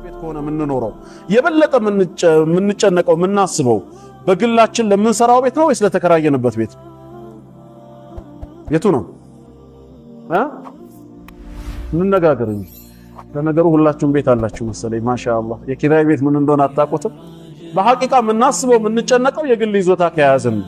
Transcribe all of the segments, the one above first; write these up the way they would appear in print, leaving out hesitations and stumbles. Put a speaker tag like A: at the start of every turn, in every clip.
A: ቤት ከሆነ የምንኖረው የበለጠ የምንጨነቀው የምናስበው በግላችን ለምንሰራው ቤት ነው ወይስ ለተከራየንበት ቤት? የቱ ነው? እንነጋገር እንጂ። ለነገሩ ሁላችሁም ቤት አላችሁ መሰለኝ። ማሻአላህ የኪራይ ቤት ምን እንደሆነ አታውቁትም። በሐቂቃ የምናስበው የምንጨነቀው የግል ይዞታ ከያዝን ነው።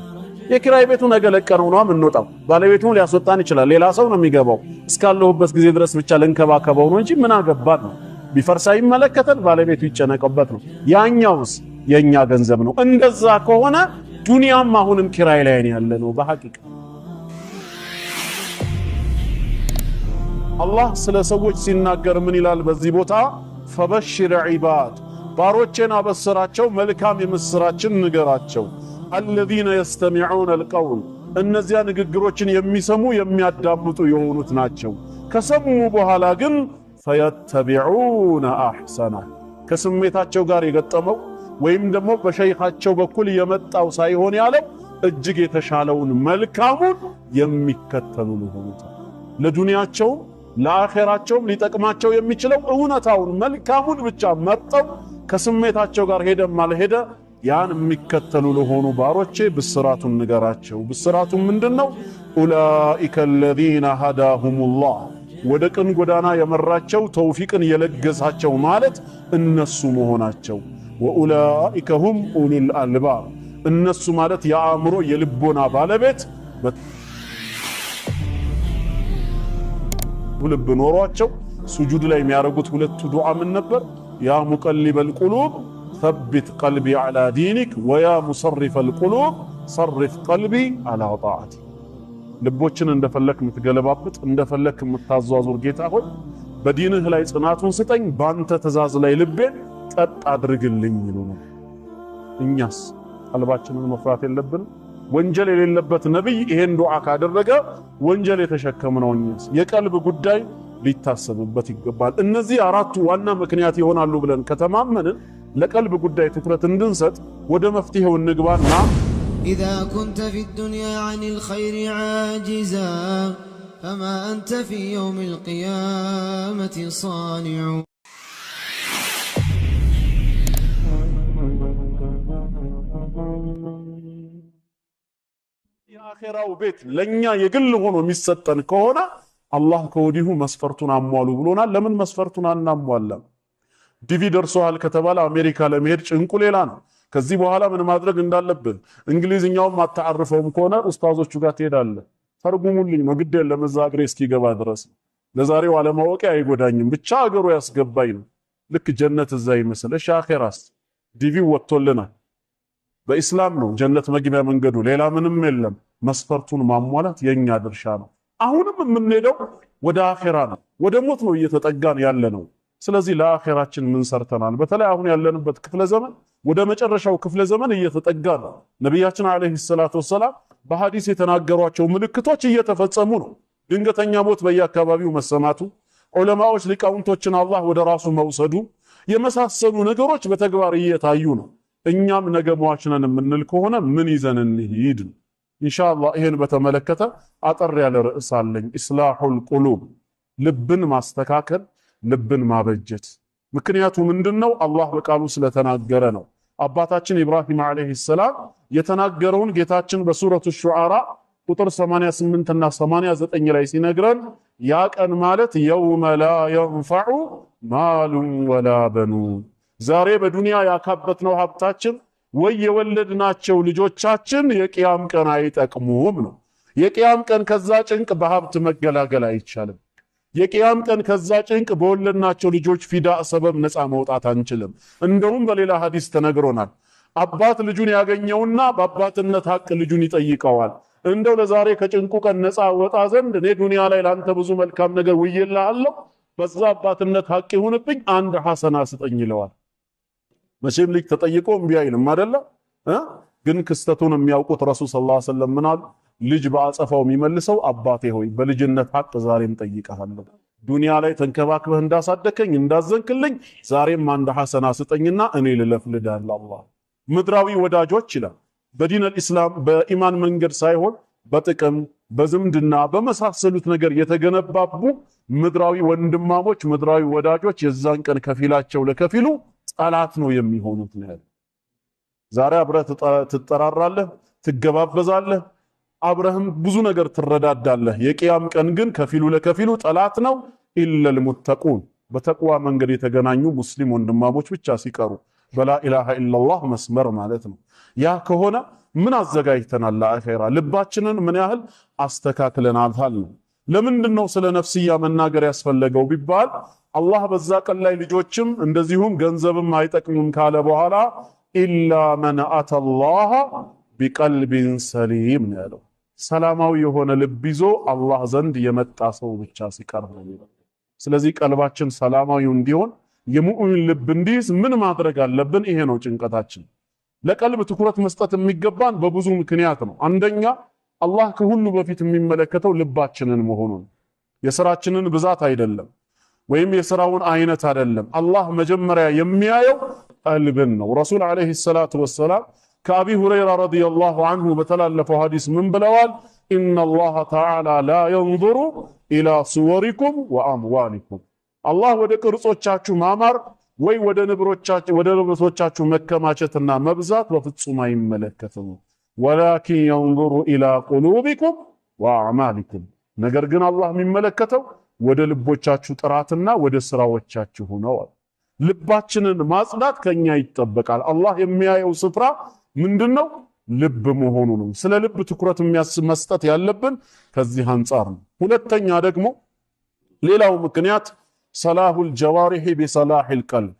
A: የኪራይ ቤቱ ነገ ለቀነው ነው የምንወጣው። ባለቤቱን ሊያስወጣን ይችላል። ሌላ ሰው ነው የሚገባው። እስካለሁበት ጊዜ ድረስ ብቻ ልንከባከበው ነው እንጂ ምን አገባን ነው። ቢፈርስ አይመለከተን፣ ባለቤቱ ይጨነቅበት ነው። ያኛውስ የኛ ገንዘብ ነው። እንደዛ ከሆነ ዱንያም አሁንም ኪራይ ላይ ነው ያለነው። በሐቂቃ አላህ ስለ ሰዎች ሲናገር ምን ይላል በዚህ ቦታ? فبشر عباد ባሮቼን አበስራቸው፣ መልካም የምስራችን ንገራቸው። الذين يستمعون القول እነዚያ ንግግሮችን የሚሰሙ የሚያዳምጡ የሆኑት ናቸው። ከሰሙ በኋላ ግን فيتبعون أحسنه ከስሜታቸው ጋር የገጠመው ወይም ደግሞ በሸይኻቸው በኩል የመጣው ሳይሆን ያለው እጅግ የተሻለውን መልካሙን የሚከተሉ ለሆኑት ለዱንያቸውም ለአኼራቸውም ሊጠቅማቸው የሚችለው እውነታውን መልካሙን ብቻ መርጠው ከስሜታቸው ጋር ሄደም አልሄደ ያን የሚከተሉ ለሆኑ ባሮቼ ብስራቱን ንገራቸው። ብስራቱን ምንድነው? ኡላኢከ አለዚነ ሀዳሁሙላህ ወደ ቅን ጎዳና የመራቸው ተውፊቅን የለገሳቸው ማለት እነሱ መሆናቸው። ወኡላኢከ ሁም ኡሉል አልባብ እነሱ ማለት የአእምሮ የልቦና ባለቤት ልብ ኖሯቸው ሱጁድ ላይ የሚያደርጉት ሁለቱ ዱዓ ምን ነበር? يا مقلب القلوب ثبت قلبي على دينك ويا مصرف القلوب صرف قلبي على طاعتك። ልቦችን እንደፈለክ የምትገለባብጥ እንደፈለክ የምታዟዙር ጌታ ሆይ በዲንህ ላይ ጽናቱን ስጠኝ፣ ባንተ ትእዛዝ ላይ ልቤን ቀጥ አድርግልኝ ይሉ ነው። እኛስ ቀልባችንን መፍራት የለብንም? ወንጀል የሌለበት ነብይ ይሄን ዱዓ ካደረገ ወንጀል የተሸከምነው እኛስ? የቀልብ ጉዳይ ሊታሰብበት ይገባል። እነዚህ አራቱ ዋና ምክንያት ይሆናሉ ብለን ከተማመንን ለቀልብ ጉዳይ ትኩረት እንድንሰጥ ወደ መፍትሄው እንግባና
B: إذا كنت في الدنيا عن الخير عاجزا فما أنت في يوم القيامة صانع።
A: የአኼራው ቤት ለኛ የግል ሆኖ የሚሰጠን ከሆነ አላህ ከወዲሁ መስፈርቱን አሟሉ ብሎናል። ለምን መስፈርቱን አናሟላም? ዲቪ ደርሶሃል ከተባለ አሜሪካ ለመሄድ ጭንቁ ሌላ ነው። ከዚህ በኋላ ምን ማድረግ እንዳለብን እንግሊዝኛውም አታዓርፈውም ከሆነ ኡስታዞቹ ጋር ትሄዳለህ። ተርጉሙልኝ ነው፣ ግድ የለም እዛ አገሬ እስኪገባ ድረስ ለዛሬው አለማወቄ አይጎዳኝም፣ ብቻ አገሩ ያስገባኝ ነው። ልክ ጀነት እዛ ይመስል። እሺ አኼራስ? ዲቪው ወጥቶልናል። በኢስላም ነው ጀነት መግቢያ መንገዱ፣ ሌላ ምንም የለም። መስፈርቱን ማሟላት የኛ ድርሻ ነው። አሁንም የምንሄደው ወደ አኼራ ነው፣ ወደ ሞት ነው እየተጠጋን ያለ ነው። ስለዚህ ለአኼራችን ምን ሰርተናል? በተለይ አሁን ያለንበት ክፍለ ዘመን ወደ መጨረሻው ክፍለ ዘመን እየተጠጋ ነው። ነቢያችን عليه الصلاة والسلام በሐዲስ የተናገሯቸው ምልክቶች እየተፈጸሙ ነው። ድንገተኛ ሞት በየአካባቢው መሰማቱ፣ ዑለማዎች ሊቃውንቶችን አላህ ወደ ራሱ መውሰዱ የመሳሰሉ ነገሮች በተግባር እየታዩ ነው። እኛም ነገ ሟች ነን የምንል ከሆነ ምን ይዘን እንሂድ? ኢንሻአላህ ይሄን በተመለከተ አጠር ያለ ርዕስ አለኝ። إصلاح القلوب፣ ልብን ማስተካከል፣ ልብን ማበጀት። ምክንያቱ ምንድነው? አላህ በቃሉ ስለተናገረ ነው። አባታችን ኢብራሂም عليه السلام የተናገረውን ጌታችን በሱረቱ ሹዓራ ቁጥር 88 እና 89 ላይ ሲነግረን ያ ቀን ማለት يوم لا ينفع مال ولا بنون፣ ዛሬ በዱንያ ያካበትነው ሀብታችን ወይ የወለድናቸው ልጆቻችን የቅያም ቀን አይጠቅሙም ነው። የቅያም ቀን ከዛ ጭንቅ በሀብት መገላገል አይቻልም። የቅያም ቀን ከዛ ጭንቅ በወለድናቸው ልጆች ፊዳ ሰበብ ነፃ መውጣት አንችልም። እንደውም በሌላ ሐዲስ ተነግሮናል። አባት ልጁን ያገኘውና በአባትነት ሐቅ ልጁን ይጠይቀዋል። እንደው ለዛሬ ከጭንቁ ቀን ነፃ ወጣ ዘንድ እኔ ዱንያ ላይ ላንተ ብዙ መልካም ነገር ውዬልሃለሁ፣ በዛ አባትነት ሐቅ ይሁንብኝ አንድ ሐሰና ስጠኝ ይለዋል። መቼም ልጅ ተጠይቆ እምቢ አይልም አይደለ? ግን ክስተቱን የሚያውቁት ረሱል ሰለላሁ ዐለይሂ ወሰለም ምን አሉ? ልጅ በአጸፋው የሚመልሰው አባቴ ሆይ በልጅነት ሐቅ ዛሬም ጠይቀሃለሁ፣ ዱንያ ላይ ተንከባክበህ እንዳሳደከኝ እንዳዘንክልኝ ዛሬም አንድ ሐሰና ስጠኝና እኔ ልለፍልዳል። አላህ ምድራዊ ወዳጆች ይላል በዲን አልኢስላም በኢማን መንገድ ሳይሆን በጥቅም በዝምድና በመሳሰሉት ነገር የተገነባቡ ምድራዊ ወንድማሞች፣ ምድራዊ ወዳጆች የዛን ቀን ከፊላቸው ለከፊሉ ጠላት ነው የሚሆኑት ነው ያለው። ዛሬ አብረህ ትጠራራለህ፣ ትገባበዛለህ፣ አብረህም ብዙ ነገር ትረዳዳለህ። የቅያም ቀን ግን ከፊሉ ለከፊሉ ጠላት ነው። ኢለል ሙተቁን፣ በተቅዋ መንገድ የተገናኙ ሙስሊም ወንድማሞች ብቻ ሲቀሩ፣ በላኢላሃ ኢለላህ መስመር ማለት ነው። ያ ከሆነ ምን አዘጋጅተናል ለአኼራ? ልባችንን ምን ያህል አስተካክለናታል ነው። ለምንድን ነው ስለ ነፍስያ መናገር ያስፈለገው ቢባል፣ አላህ በዛ ቀን ላይ ልጆችም እንደዚሁም ገንዘብም አይጠቅሙም ካለ በኋላ ኢላ መን አተላህ ቢቀልቢን ሰሊም ነው ያለው። ሰላማዊ የሆነ ልብ ይዞ አላህ ዘንድ የመጣ ሰው ብቻ ሲቀር ነው የሚለው። ስለዚህ ቀልባችን ሰላማዊ እንዲሆን፣ የሙእሚን ልብ እንዲይዝ ምን ማድረግ አለብን? ይሄ ነው ጭንቀታችን። ለቀልብ ትኩረት መስጠት የሚገባን በብዙ ምክንያት ነው። አንደኛ፣ አላህ ከሁሉ በፊት የሚመለከተው ልባችንን መሆኑን፣ የስራችንን ብዛት አይደለም፣ ወይም የስራውን አይነት አይደለም። አላህ መጀመሪያ የሚያየው ቀልብን ነው። ረሱል ዓለይሂ ሰላቱ ወሰላም ከአቢ ሁረይራ ረዲየላሁ ዐንሁ በተላለፈው ሐዲስ ምን ብለዋል? ኢነላሃ ተዓላ ላ የንዙሩ ኢላ ሱወሪኩም ወአምዋሊኩም፣ አላህ ወደ ቅርጾቻችሁ ማማር ወይ ወደ ንብረቶቻችሁ መከማቸትና መብዛት በፍጹም አይመለከትም። ወላኪን የንዙሩ ኢላ ቁሉቢኩም ወአዕማሊኩም፣ ነገር ግን አላህ የሚመለከተው ወደ ልቦቻችሁ ጥራትና ወደ ስራዎቻችሁ ነው። ልባችንን ማጽዳት ከኛ ይጠበቃል። አላህ የሚያየው ስፍራ ምንድነው? ልብ መሆኑ ነው። ስለ ልብ ትኩረት መስጠት ያለብን ከዚህ አንጻር ነው። ሁለተኛ ደግሞ ሌላው ምክንያት ሰላሁል ጀዋሪህ ቢሰላሂል ቀልብ፣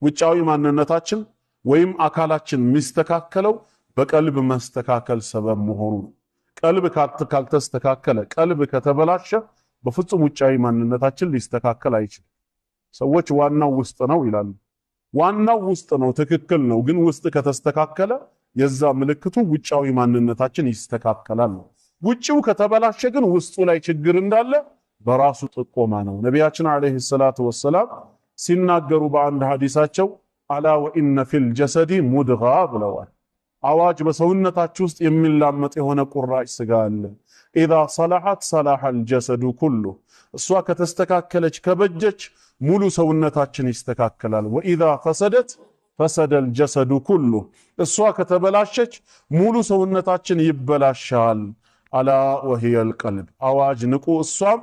A: ውጫዊ ማንነታችን ወይም አካላችን የሚስተካከለው በቀልብ መስተካከል ሰበብ መሆኑ ነው። ቀልብ ካልተስተካከለ፣ ቀልብ ከተበላሸ በፍጹም ውጫዊ ማንነታችን ሊስተካከል አይችልም። ሰዎች ዋናው ውስጥ ነው ይላሉ። ዋናው ውስጥ ነው፣ ትክክል ነው። ግን ውስጥ ከተስተካከለ የዛ ምልክቱ ውጫዊ ማንነታችን ይስተካከላል ነው። ውጪው ከተበላሸ ግን ውስጡ ላይ ችግር እንዳለ በራሱ ጥቆማ ነው። ነቢያችን ዓለይሂ ሰላቱ ወሰላም ሲናገሩ በአንድ ሐዲሳቸው አላ ወኢነ ፊል ጀሰዲ ሙድጋ ብለዋል። አዋጅ፣ በሰውነታችሁ ውስጥ የሚላመጥ የሆነ ቁራጭ ስጋ አለ። ኢዛ ሰላሐት ሰላሐል ጀሰዱ ኩሉ፣ እሷ ከተስተካከለች ከበጀች ሙሉ ሰውነታችን ይስተካከላል። ወኢዛ ፈሰደት ፈሰደል ጀሰዱ ኩሉ፣ እሷ ከተበላሸች ሙሉ ሰውነታችን ይበላሻል። አላ ወሂየል ቀልብ፣ አዋጅ ንቁ፣ እሷም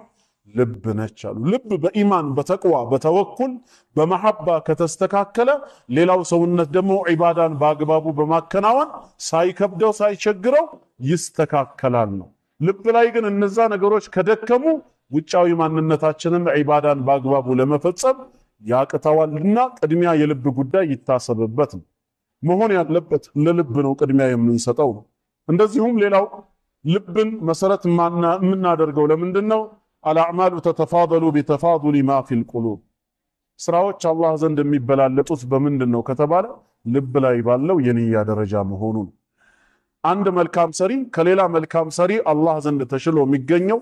A: ልብ ነች አሉ። ልብ በኢማን፣ በተቅዋ፣ በተወኩል፣ በመሐባ ከተስተካከለ ሌላው ሰውነት ደግሞ ዒባዳን በአግባቡ በማከናወን ሳይከብደው ሳይቸግረው ይስተካከላል ነው። ልብ ላይ ግን እነዛ ነገሮች ከደከሙ ውጫዊ ማንነታችንም ዒባዳን በአግባቡ ለመፈጸም ያቅተዋልና ቅድሚያ የልብ ጉዳይ ይታሰብበት ነው። መሆን ያለበት ለልብ ነው ቅድሚያ የምንሰጠው ነው። እንደዚሁም ሌላው ልብን መሰረት የምናደርገው ለምንድን ነው? አልአዕማሉ ተተፋደሉ ቢተፋዱሊ ማ ፊል ቁሉብ፣ ስራዎች አላህ ዘንድ የሚበላለጡት በምንድን ነው ከተባለ ልብ ላይ ባለው የንያ ደረጃ መሆኑ ነው። አንድ መልካም ሰሪ ከሌላ መልካም ሰሪ አላህ ዘንድ ተሽሎ የሚገኘው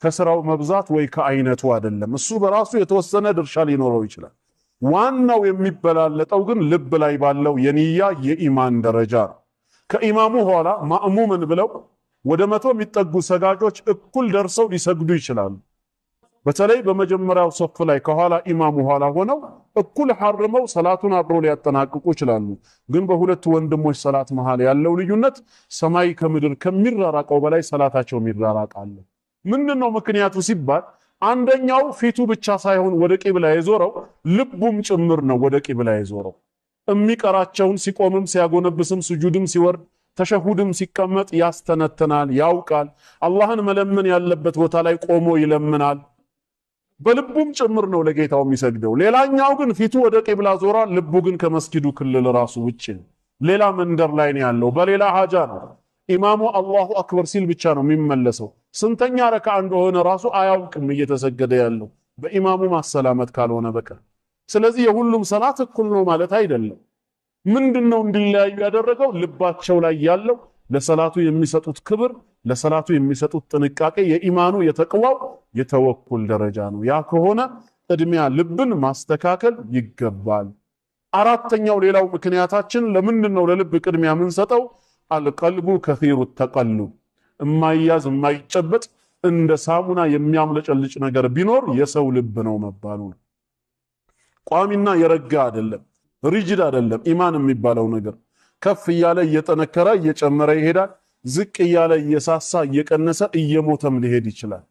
A: ከስራው መብዛት ወይ ከአይነቱ አይደለም። እሱ በራሱ የተወሰነ ድርሻ ሊኖረው ይችላል። ዋናው የሚበላለጠው ግን ልብ ላይ ባለው የንያ የኢማን ደረጃ ነው። ከኢማሙ ኋላ ማእሙምን ብለው ወደ 100 የሚጠጉ ሰጋጆች እኩል ደርሰው ሊሰግዱ ይችላሉ። በተለይ በመጀመሪያው ሶፍ ላይ ከኋላ ኢማሙ ኋላ ሆነው እኩል ሐርመው ሰላቱን አብሮ ሊያጠናቅቁ ይችላሉ። ግን በሁለቱ ወንድሞች ሰላት መሃል ያለው ልዩነት ሰማይ ከምድር ከሚራራቀው በላይ ሰላታቸው የሚራራቃል። ምንድነው ምክንያቱ ሲባል አንደኛው ፊቱ ብቻ ሳይሆን ወደ ቂብላ የዞረው ልቡም ጭምር ነው ወደ ቂብላ የዞረው። የሚቀራቸውን ሲቆምም ሲያጎነብስም ስጁድም ሲወርድ ተሸሁድም ሲቀመጥ ያስተነትናል፣ ያውቃል። አላህን መለመን ያለበት ቦታ ላይ ቆሞ ይለምናል። በልቡም ጭምር ነው ለጌታው የሚሰግደው። ሌላኛው ግን ፊቱ ወደ ቂብላ ዞሯል፣ ልቡ ግን ከመስጊዱ ክልል ራሱ ውጭ ነው። ሌላ መንደር ላይ ነው ያለው፣ በሌላ ሀጃ ነው። ኢማሙ አላሁ አክበር ሲል ብቻ ነው የሚመለሰው። ስንተኛ ረካ እንደሆነ ራሱ አያውቅም እየተሰገደ ያለው በኢማሙ ማሰላመት ካልሆነ በቀር። ስለዚህ የሁሉም ሰላት እኩል ነው ማለት አይደለም። ምንድነው እንዲለያዩ ያደረገው? ልባቸው ላይ ያለው ለሰላቱ የሚሰጡት ክብር፣ ለሰላቱ የሚሰጡት ጥንቃቄ፣ የኢማኑ፣ የተቅዋው፣ የተወኩል ደረጃ ነው። ያ ከሆነ ቅድሚያ ልብን ማስተካከል ይገባል። አራተኛው ሌላው ምክንያታችን ለምንድን ነው ለልብ ቅድሚያ የምንሰጠው? አልቀልቡ ከሲሩ ተቀሉብ፣ የማይያዝ የማይጨበጥ እንደ ሳሙና የሚያምለጨልጭ ነገር ቢኖር የሰው ልብ ነው መባሉ ነው። ቋሚና የረጋ አይደለም፣ rigid አይደለም። ኢማን የሚባለው ነገር ከፍ እያለ እየጠነከረ እየጨመረ ይሄዳል። ዝቅ እያለ እየሳሳ እየቀነሰ እየሞተም ሊሄድ ይችላል።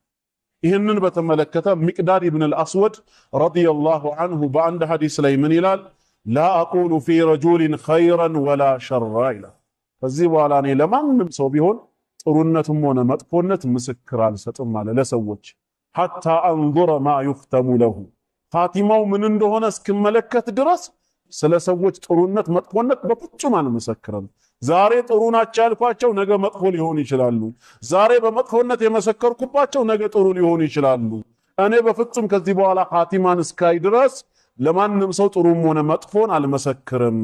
A: ይህንን በተመለከተ ሚቅዳድ ኢብን አልአስወድ رضي الله عنه በአንድ ሐዲስ ላይ ምን ይላል? لا أقول في رجل خيرا ولا شرا ይላል። ከዚህ በኋላ እኔ ለማንም ሰው ቢሆን ጥሩነትም ሆነ መጥፎነት ምስክር አልሰጥም አለ ለሰዎች። حتى أنظر ما يختم له ኻቲማው ምን እንደሆነ እስክመለከት ድረስ ስለ ሰዎች ጥሩነት መጥፎነት በፍጹም አልመሰክርም። ዛሬ ጥሩ ናቸው ያልኳቸው ነገ መጥፎ ሊሆኑ ይችላሉ። ዛሬ በመጥፎነት የመሰከርኩባቸው ነገ ጥሩ ሊሆኑ ይችላሉ። እኔ በፍጹም ከዚህ በኋላ ኻቲማን እስካይ ድረስ ለማንም ሰው ጥሩም ሆነ መጥፎን አልመሰክርም።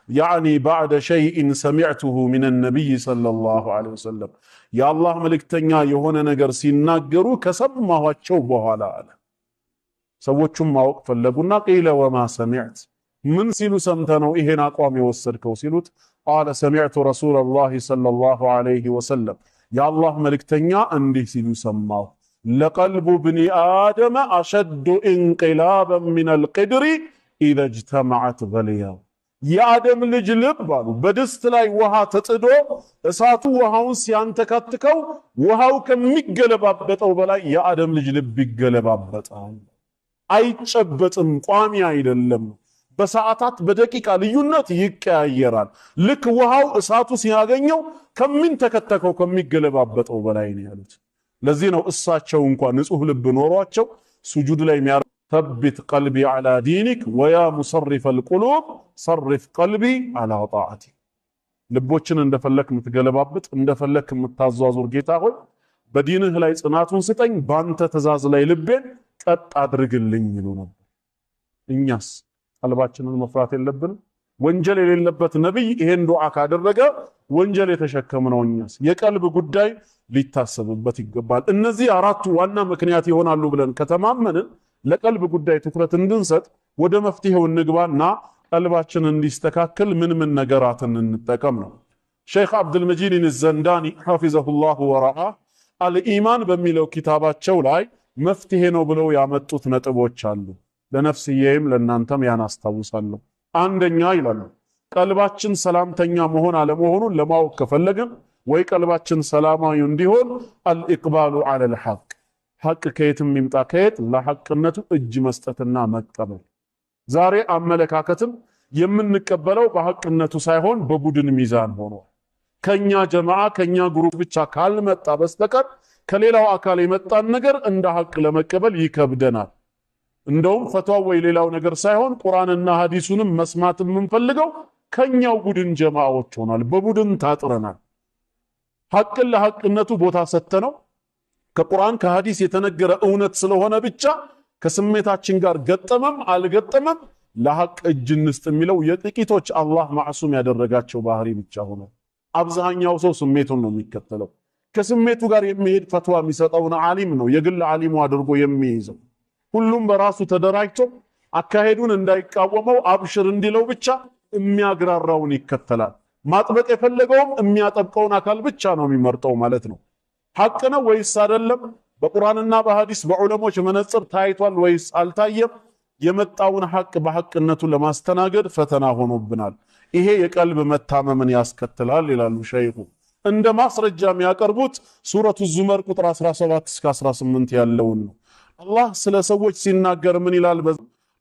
A: يعني بعد شيء سمعته من النبي صلى الله عليه وسلم የአላህ መልእክተኛ የሆነ ነገር ሲናገሩ ከሰማኋቸው በኋላ አለ። ሰዎቹም ማወቅ ፈለጉና قيل وما سمعت ምን ሲሉ ሰምተ ነው ይሄን አቋም የወሰድከው ሲሉት፣ قال سمعت رسول الله صلى الله عليه وسلم የአላህ መልእክተኛ እንዲህ ሲሉ ሰማሁ፣ لقلب ابن آدم أشد انقلابا من القدر إذا اجتمعت غليا። የአደም ልጅ ልብ አሉ በድስት ላይ ውሃ ተጥዶ እሳቱ ውሃውን ሲያንተካትከው ውሃው ከሚገለባበጠው በላይ የአደም ልጅ ልብ ይገለባበጣል። አይጨበጥም፣ ቋሚ አይደለም። በሰዓታት በደቂቃ ልዩነት ይቀያየራል። ልክ ውሃው እሳቱ ሲያገኘው ከሚንተከተከው ከሚገለባበጠው በላይ ነው ያሉት። ለዚህ ነው እሳቸው እንኳን ንጹህ ልብ ኖሯቸው ሱጁድ ላይ የሚያር ثبت قلبي على دينك ويا مصرف القلوب صرف قلبي على طاعتك። ልቦችን እንደፈለክ የምትገለባብጥ እንደፈለክ የምታዟዙር ጌታ ሆይ በዲንህ ላይ ጽናቱን ስጠኝ፣ ባንተ ትእዛዝ ላይ ልቤን ቀጥ አድርግልኝ ይሉ ነበር። እኛስ ቀልባችንን መፍራት የለብንም? ወንጀል የሌለበት ነቢይ ይሄን ዱዓ ካደረገ ወንጀል የተሸከምነው እኛስ? የቀልብ ጉዳይ ሊታሰብበት ይገባል። እነዚህ አራቱ ዋና ምክንያት ይሆናሉ ብለን ከተማመንን ለቀልብ ጉዳይ ትኩረት እንድንሰጥ ወደ መፍትሄው እንግባና ቀልባችን እንዲስተካከል ምን ምን ነገራትን እንጠቀም ነው። ሸይኽ አብዱልመጂድ ዘንዳኒ حفظه الله ورعاه አልኢማን በሚለው ኪታባቸው ላይ መፍትሄ ነው ብለው ያመጡት ነጥቦች አሉ። ለነፍስዬም ለእናንተም ያን አስታውሳለሁ። አንደኛ ይላሉ ቀልባችን ሰላምተኛ መሆን አለመሆኑን ለማወቅ ከፈለግን ወይ ቀልባችን ሰላማዊ እንዲሆን الإقبال على الحق፣ ሐቅ ከየትም ይምጣ ከየት ለሐቅነቱ እጅ መስጠትና መቀበል። ዛሬ አመለካከትም የምንቀበለው በሐቅነቱ ሳይሆን በቡድን ሚዛን ሆኗል። ከኛ ጀማዓ ከኛ group ብቻ ካልመጣ በስተቀር ከሌላው አካል የመጣን ነገር እንደ ሐቅ ለመቀበል ይከብደናል። እንደውም ፈትዋ ወይ ሌላው ነገር ሳይሆን ቁርአንና ሐዲሱንም መስማት የምንፈልገው ከኛው ቡድን ጀማዓዎች ሆኗል። በቡድን ታጥረናል። ሐቅን ለሐቅነቱ ቦታ ሰጥተነው ከቁርአን ከሐዲስ የተነገረ እውነት ስለሆነ ብቻ ከስሜታችን ጋር ገጠመም አልገጠመም ለሐቅ እጅ እንስጥ የሚለው የጥቂቶች አላህ ማዕሱም ያደረጋቸው ባህሪ ብቻ ሆኖ አብዛኛው ሰው ስሜቱን ነው የሚከተለው። ከስሜቱ ጋር የሚሄድ ፈትዋ የሚሰጠውን ዓሊም ነው የግል ዓሊሙ አድርጎ የሚይዘው። ሁሉም በራሱ ተደራጅቶ አካሄዱን እንዳይቃወመው አብሽር እንዲለው ብቻ የሚያግራራውን ይከተላል። ማጥበቅ የፈለገውም የሚያጠብቀውን አካል ብቻ ነው የሚመርጠው ማለት ነው። ሐቅ ነው ወይስ አይደለም? በቁርአንና በሐዲስ በዑለሞች መነጽር ታይቷል ወይስ አልታየም? የመጣውን ሐቅ በሐቅነቱ ለማስተናገድ ፈተና ሆኖብናል። ይሄ የቀልብ መታመምን ያስከትላል ይላሉ ሸይኹ። እንደ ማስረጃ የሚያቀርቡት ሱረቱ ዙመር ቁጥር 17 እስከ 18 ያለውን ነው። አላህ ስለ ሰዎች ሲናገር ምን ይላል?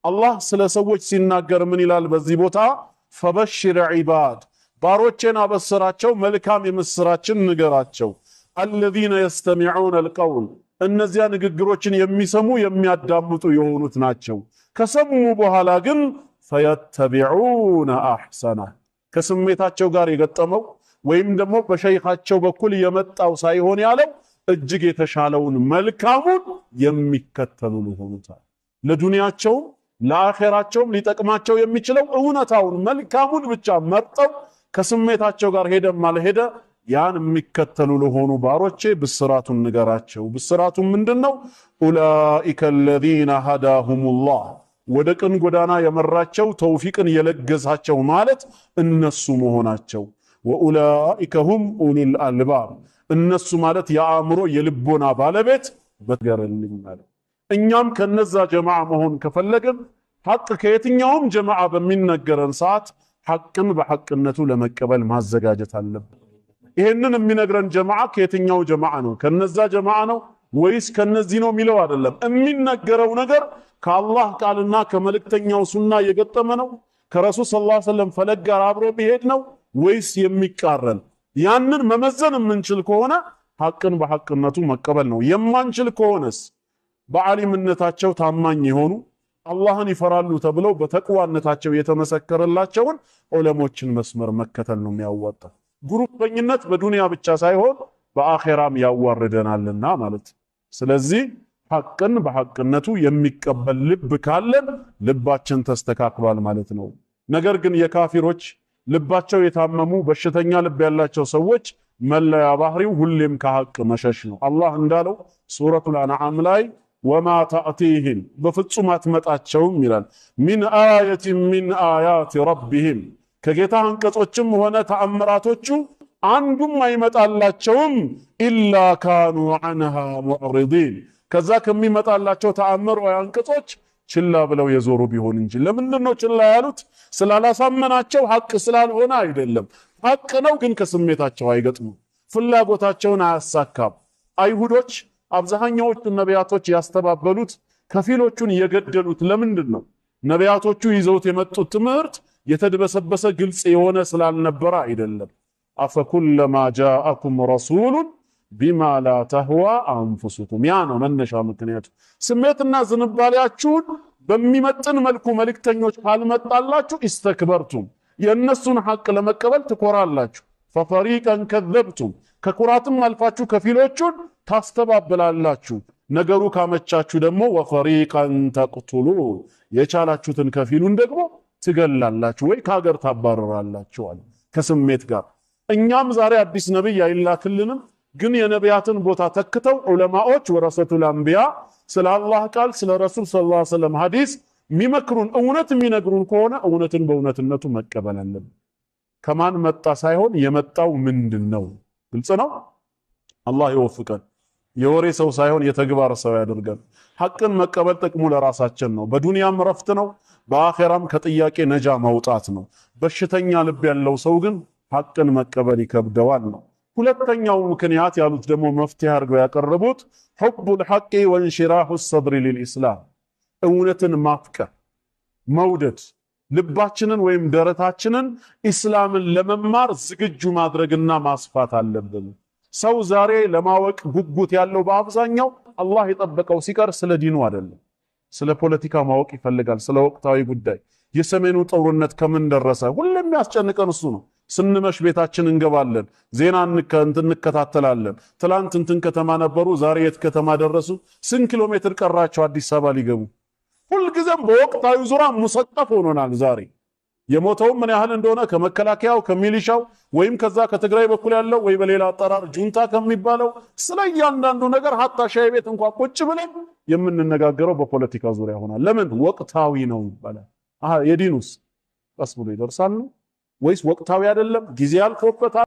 A: አላህ ስለ ሰዎች ሲናገር ምን ይላል? በዚህ ቦታ فبشر عباد ባሮቼን አበስራቸው፣ መልካም የምስራችን ንገራቸው። الذين يستمعون القول እነዚያ ንግግሮችን የሚሰሙ የሚያዳምጡ የሆኑት ናቸው። ከሰሙ በኋላ ግን فيتبعون أحسنه ከስሜታቸው ጋር የገጠመው ወይም ደግሞ በሸይኻቸው በኩል የመጣው ሳይሆን ያለው እጅግ የተሻለውን መልካሙን የሚከተሉ ሊሆኑታል። ለዱንያቸውም ለአኼራቸውም ሊጠቅማቸው የሚችለው እውነታውን መልካሙን ብቻ መርጠው ከስሜታቸው ጋር ሄደም አልሄደ ያን የሚከተሉ ለሆኑ ባሮቼ ብስራቱን ንገራቸው። ብስራቱን ምንድነው? ኡላኢከ አለዚነ ሀዳሁሙላህ ወደ ቅን ጎዳና የመራቸው ተውፊቅን የለገሳቸው ማለት እነሱ መሆናቸው። ወኡላኢከ ሁም ኡሉል አልባብ እነሱ ማለት የአእምሮ የልቦና ባለቤት በገረልኝ ማለት። እኛም ከነዛ ጀማዓ መሆን ከፈለግን ሐቅ ከየትኛውም ጀማዓ በሚነገረን ሰዓት ሐቅን በሐቅነቱ ለመቀበል ማዘጋጀት አለብን። ይሄንን የሚነግረን ጀማዓ ከየትኛው ጀማዓ ነው? ከነዛ ጀማዓ ነው ወይስ ከነዚህ ነው የሚለው አይደለም። የሚነገረው ነገር ከአላህ ቃልና ከመልእክተኛው ሱና የገጠመ ነው? ከረሱል ሰለላሁ ዐለይሂ ወሰለም ፈለግ ጋር አብሮ ቢሄድ ነው ወይስ የሚቃረን? ያንን መመዘን የምንችል ከሆነ ሐቅን በሐቅነቱ መቀበል ነው። የማንችል ከሆነስ በዓሊምነታቸው ታማኝ የሆኑ አላህን ይፈራሉ ተብለው በተቅዋነታቸው የተመሰከረላቸውን ዑለሞችን መስመር መከተል ነው የሚያዋጣው። ግሩፐኝነት በዱንያ ብቻ ሳይሆን በአኼራም ያዋርደናልና ማለት። ስለዚህ ሐቅን በሐቅነቱ የሚቀበል ልብ ካለን ልባችን ተስተካክሏል ማለት ነው። ነገር ግን የካፊሮች ልባቸው የታመሙ በሽተኛ ልብ ያላቸው ሰዎች መለያ ባህሪው ሁሌም ከሐቅ መሸሽ ነው። አላህ እንዳለው ሱረቱል አንዓም ላይ وما تأتيهم በፍጹም አትመጣቸውም ይላል። من آية من آيات ربهم ከጌታ አንቀጾችም ሆነ ተአምራቶቹ አንዱም አይመጣላቸውም። إلا كانوا عنها معرضين ከዛ ከሚመጣላቸው ተአምር ወይ አንቀጾች ችላ ብለው የዞሩ ቢሆን እንጂ። ለምንድን ነው ችላ ያሉት? ስላላሳመናቸው ሐቅ ስላልሆነ አይደለም። ሐቅ ነው፣ ግን ከስሜታቸው አይገጥሙም፣ ፍላጎታቸውን አያሳካም። አይሁዶች አብዛኛዎቹ ነቢያቶች ያስተባበሉት ከፊሎቹን የገደሉት ለምንድን ነው? ነቢያቶቹ ይዘውት የመጡት ትምህርት የተድበሰበሰ ግልጽ የሆነ ስላልነበረ አይደለም። أفكلما جاءكم رسول بما لا تهوى أنفسكم። ያ ነው መነሻ ምክንያቱ። ስሜትና ዝንባሌያችሁን በሚመጥን መልኩ መልእክተኞች ካልመጣላችሁ استكبرتم የእነሱን ሐቅ ለመቀበል ትኮራላችሁ። ففريقا كذبتم ከኩራትም አልፋችሁ ከፊሎቹን ታስተባብላላችሁ። ነገሩ ካመቻችሁ ደግሞ وفريقا تقتلون የቻላችሁትን ከፊሉን ደግሞ ትገላላችሁ ወይ ከሀገር ታባረራላችሁ አለ ከስሜት ጋር። እኛም ዛሬ አዲስ ነብይ አይላክልንም፣ ግን የነቢያትን ቦታ ተክተው ዑለማዎች ورثة الأنبياء ስለ አላህ ቃል ስለ ረሱል ሰለላሁ ዐለይሂ ወሰለም ሐዲስ የሚመክሩን እውነት የሚነግሩን ከሆነ እውነትን በእውነትነቱ መቀበል አለብን። ከማን መጣ ሳይሆን የመጣው ምንድን ነው? ግልጽ ነው። አላህ ይወፍቀን። የወሬ ሰው ሳይሆን የተግባር ሰው ያደርገን። ሐቅን መቀበል ጥቅሙ ለራሳችን ነው። በዱንያም ረፍት ነው፣ በአኼራም ከጥያቄ ነጃ መውጣት ነው። በሽተኛ ልብ ያለው ሰው ግን ሐቅን መቀበል ይከብደዋል ነው። ሁለተኛው ምክንያት ያሉት ደግሞ መፍትሄ አድርገው ያቀረቡት ሑቡል ሐቂ ወንሽራሑ ሰድሪ ሊልኢስላም፣ እውነትን ማፍቀር መውደድ፣ ልባችንን ወይም ደረታችንን ኢስላምን ለመማር ዝግጁ ማድረግና ማስፋት አለብን። ሰው ዛሬ ለማወቅ ጉጉት ያለው በአብዛኛው አላህ የጠበቀው ሲቀር ስለ ዲኑ አይደለም፣ ስለ ፖለቲካ ማወቅ ይፈልጋል፣ ስለ ወቅታዊ ጉዳይ። የሰሜኑ ጦርነት ከምን ደረሰ? ሁሌም የሚያስጨንቀን እሱ ነው። ስንመሽ ቤታችን እንገባለን፣ ዜና እንከታተላለን። ትላንት እንትን ከተማ ነበሩ፣ ዛሬ የት ከተማ ደረሱ? ስንት ኪሎ ሜትር ቀራቸው አዲስ አበባ ሊገቡ? ሁልጊዜም በወቅታዊ ዙሪያ ሙሰጠፍ ሆኖናል። ዛሬ የሞተውም ምን ያህል እንደሆነ ከመከላከያው ከሚሊሻው ወይም ከዛ ከትግራይ በኩል ያለው ወይ በሌላ አጠራር ጁንታ ከሚባለው ስለ እያንዳንዱ ነገር ሀታ ሻይ ቤት እንኳን ቁጭ ብለን የምንነጋገረው በፖለቲካ ዙሪያ ሆኗል። ለምን? ወቅታዊ ነው ይባላል። አሃ የዲኑስ ቀስ ብሎ ይደርሳል ነው ወይስ ወቅታዊ አይደለም? ጊዜ አልፎበታል።